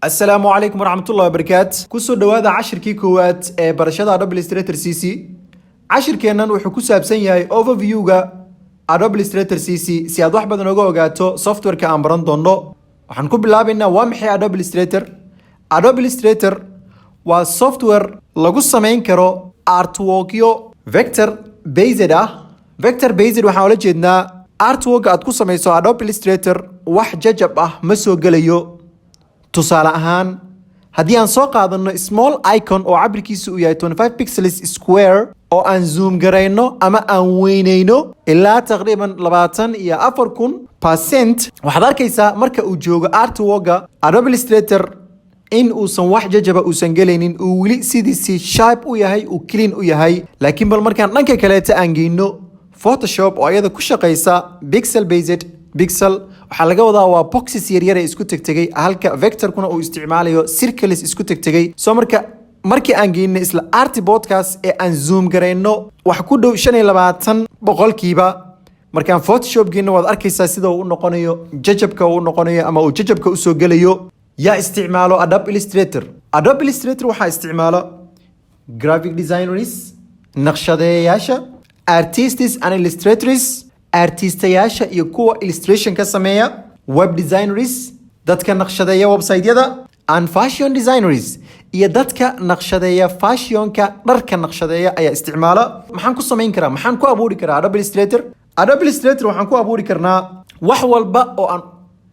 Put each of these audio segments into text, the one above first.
Asalaamu calaykum waraxmatullahi wabarakaat. Kusoo dhowaada cashirkii koowaad ee barashada Adobe Illustrator CC. Cashirkeennan wuxuu ku saabsan yahay overview-ga Adobe Illustrator CC, si aad wax badan oga ogaato software-ka aan baran doonno. Waxaan ku bilaabaynaa, waa maxay Adobe Illustrator? Adobe Illustrator waa software lagu samayn karo artworkyo vector based ah. Vector based waxaan ula jeednaa artwork aad ku samayso Adobe Illustrator wax jajab ah ma soo gelayo. Tusaale ahaan, haddii aan soo qaadano small icon oo cabirkiisu uu yahay 25 pixels square oo aan zoom garayno ama aan weyneyno ilaa taqriiban 24,000%, waxaad arkaysaa marka uu joogo artworka Adobe Illustrator in uusan wax jajaba uusan gelaynin, uu weli sidiisii sharp u yahay, uu clean u yahay. Laakiin bal markaan dhanka kaleeta aan geyno Photoshop oo iyada ku shaqaysa pixel based, pixel waxaa laga wadaa waa boxes yaryar ee isku tegtegay, halka vectorkuna uu isticmaalayo circles isku tegtegay. Soo marka markii aan geyno isla artboardkaas ee aan zoom garayno wax ku dhow 25%, markaan Photoshop geyno, waad arkaysaa sida uu u noqonayo, jajabka uu u noqonayo ama uu jajabka usoo gelayo. Yaa isticmaalo Adobe Illustrator? Adobe Illustrator waxaa isticmaalo graphic designers, naqshadeeyaasha, artists and illustrators, artistayaasha iyo kuwa illustration ka sameeya, web designers, dadka naqshadeeya website-yada, and fashion designers, iyo dadka naqshadeeya fashionka, dharka naqshadeeya ayaa isticmaala. Maxaan ku samayn karaa? Maxaan ku abuuri karaa Adobe Illustrator? Adobe Illustrator waxaan ku abuuri karnaa wax walba oo aan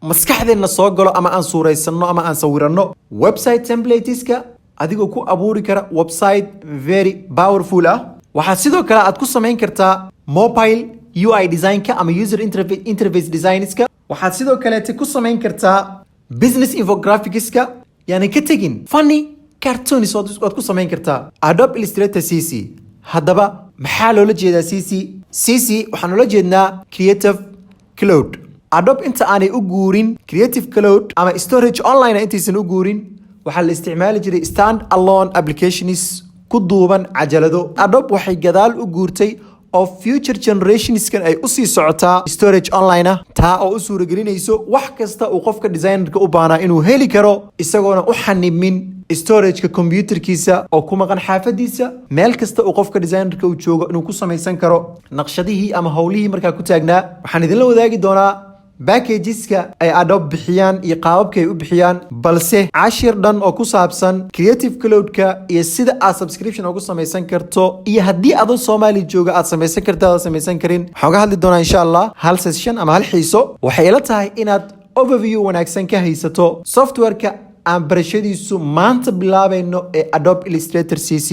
maskaxdeenna soo galo ama aan suuraysanno ama aan sawiranno. Website templateska, adigoo ku abuuri kara website very powerful ah. Waxaad sidoo kale aad ku samayn kartaa mobile UI designka ama user interface designska. Waxaad sidoo kaleete ku samayn kartaa business infographicska, yani ka tegin funny cartoons waad ku samayn kartaa Adobe Illustrator CC. Haddaba maxaa loola jeedaa CC? CC waxaan loola jeednaa Creative Cloud. Adobe inta aanay u guurin Creative Cloud ama storage online, intaysan u guurin, waxaa la isticmaali jiray stand alone applications ku duuban cajalado. Adobe waxay gadaal u guurtay oo future generationskan ay usii socotaa storage online ah, taa oo u suuragelinayso wax kasta uu qofka designerka u baahnaa inuu heli karo, isagoona u xanimin storageka computerkiisa oo ku maqan xaafadiisa. Meel kasta uu qofka designerka uu joogo inuu ku samaysan karo naqshadihii ama howlihii markaa ku taagnaa. Waxaan idinla wadaagi doonaa packageska ay Adobe bixiyaan iyo qaababka ay u bixiyaan, balse cashir dhan oo ku saabsan Creative Cloud-ka iyo sida aad subscription ugu samaysan karto iyo haddii adoo Soomaali jooga aad samaysan karto, aad samaysan karin, waxaan uga hadli doonaa insha Allah hal session ama hal xiiso. Waxay ila tahay inaad overview wanaagsan ka haysato software-ka aan barashadiisu maanta bilaabayno ee Adobe Illustrator CC.